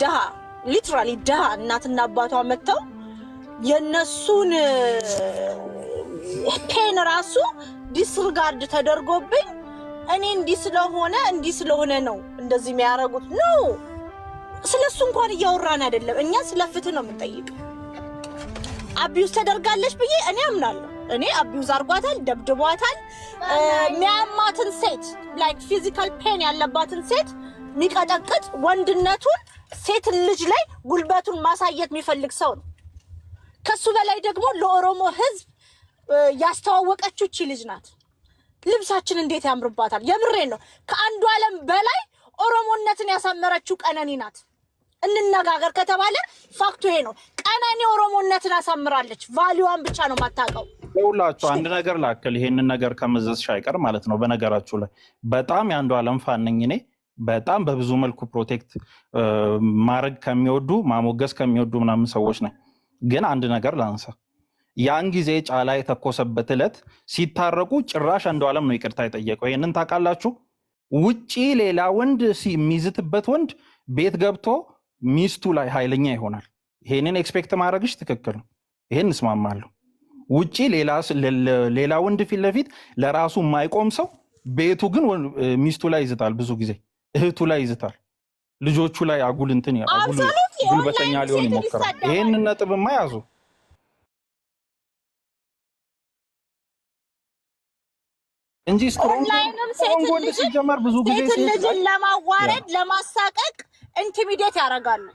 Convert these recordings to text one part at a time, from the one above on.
ድሃ፣ literally ድሃ እናትና አባቷ መጥተው የነሱን pain ራሱ disregard ተደርጎብኝ እኔ እንዲህ ስለሆነ እንዲህ ስለሆነ ነው እንደዚህ የሚያደርጉት ነው። ስለ እሱ እንኳን እያወራን አይደለም። እኛ ስለ ፍትህ ነው የምንጠይቀው። Abuse ተደርጋለች ብዬ እኔ አምናለሁ። እኔ abuse አርጓታል፣ ደብድቧታል። የሚያማትን ሴት፣ like physical pain ያለባትን ሴት የሚቀጠቅጥ፣ ወንድነቱን ሴት ልጅ ላይ ጉልበቱን ማሳየት የሚፈልግ ሰው ነው። ከሱ በላይ ደግሞ ለኦሮሞ ሕዝብ ያስተዋወቀችው እቺ ልጅ ናት። ልብሳችን እንዴት ያምርባታል! የምሬን ነው። ከአንዱ ዓለም በላይ ኦሮሞነትን ያሳመረችው ቀነኒ ናት። እንነጋገር ከተባለ fact ኡ ይሄ ነው። ቀነኒ ኦሮሞነትን አሳምራለች። Value ዋን ብቻ ነው የማታውቀው። ሁላችሁ አንድ ነገር ላክል፣ ይሄንን ነገር ከመዘዝሽ አይቀር ማለት ነው። በነገራችሁ ላይ በጣም የአንዱ ዓለም fan ነኝ እኔ። በጣም በብዙ መልኩ protect ማድረግ ከሚወዱ፣ ማሞገስ ከሚወዱ ምናምን ሰዎች ነኝ። ግን አንድ ነገር ላንሳ። ያን ጊዜ ጫላ የተኮሰበት ዕለት ሲታረቁ ጭራሽ አንዱ ዓለም ነው ይቅርታ የጠየቀው። ይህንን ታውቃላችሁ። ውጪ ሌላ ወንድ የሚዝትበት ወንድ ቤት ገብቶ ሚስቱ ላይ ኃይለኛ ይሆናል። ይሄንን expect ማድረግሽ ትክክል ነው። ይሄን እስማማለሁ። ውጪ ሌላ ወንድ ፊት ለፊት ለራሱ የማይቆም ሰው ቤቱ ግን ሚስቱ ላይ ይዝታል። ብዙ ጊዜ እህቱ ላይ ይዝታል። ልጆቹ ላይ አጉል እንትን አጉል Absolutely. ጉልበተኛ ኦንላይን ሊሆን ሴትን ይሞክራል። ይሳደባል። ይሄንን ነጥብማ ያዙ እንጂ strong ኦንላይንም strong ሴትን ወንድ ልጅን ሲጀመር ብዙ ጊዜ ሴትን ሴት ላይ ልጅን ለማዋረድ፣ ለማሳቀቅ intimidate ያደርጋሉ።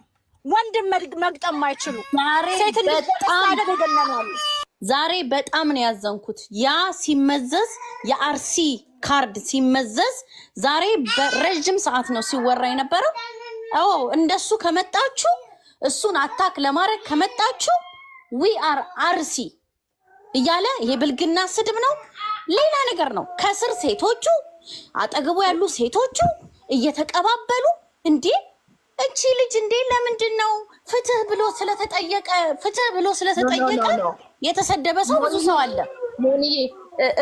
ወንድም መግጠም ማይችሉ ዛሬ ሴትን ልጅ በጣም ለመሳደብ የገነናሉ። ዛሬ በጣም ነው ያዘንኩት። ያ ሲመዘዝ፣ የአርሲ ካርድ ሲመዘዝ ዛሬ በረዥም ሰዓት ነው ሲወራ የነበረው። ኦ እንደሱ ከመጣችሁ፣ እሱን attack ለማድረግ ከመጣችሁ we are አርሲ እያለ ይሄ ብልግና ስድብ ነው፣ ሌላ ነገር ነው። ከስር ሴቶቹ፣ አጠገቡ ያሉ ሴቶቹ እየተቀባበሉ እንዴ እቺ ልጅ እንዴ ለምንድን ነው ፍትህ ብሎ ስለተጠየቀ፣ ፍትህ ብሎ ስለተጠየቀ የተሰደበ ሰው ብዙ ሰው አለ። ሞኒዬ፣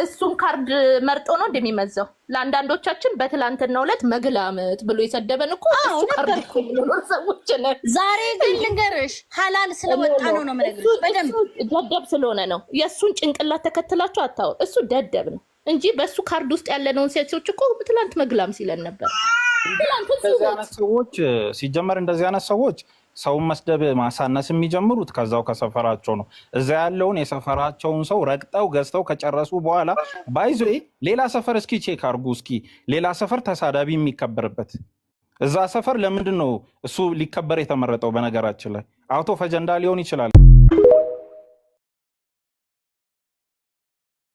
እሱን ካርድ መርጦ ነው እንደሚመዘው። ለአንዳንዶቻችን በትላንትናው ዕለት መግላምጥ ብሎ የሰደበን እኮ እሱ ካርድ ነገርኩ። እኮ የምንኖር ሰዎች ነን። ዛሬ ግን ልንገርሽ ሀላል ስለወጣ ነው ነው የምነግርሽ በደንብ። እሱ ደደብ ስለሆነ ነው። የእሱን ጭንቅላት ተከትላችሁ አታወሩ። እሱ ደደብ ነው እንጂ በእሱ ካርድ ውስጥ ያለነውን ሴቶች እኮ ትላንት መግላም ሲለን ነበር። ትላንት እሱ እንደዚህ አይነት ሰዎች፣ ሲጀመር እንደዚህ አይነት ሰዎች ሰውን መስደብ ማሳነስ የሚጀምሩት ከዛው ከሰፈራቸው ነው። እዛ ያለውን የሰፈራቸውን ሰው ረግጠው ገዝተው ከጨረሱ በኋላ by the way ሌላ ሰፈር እስኪ check አርጉ። እስኪ ሌላ ሰፈር ተሳዳቢ የሚከበርበት እዛ ሰፈር ለምንድን ነው እሱ ሊከበር የተመረጠው? በነገራችን ላይ out of አጀንዳ ሊሆን ይችላል።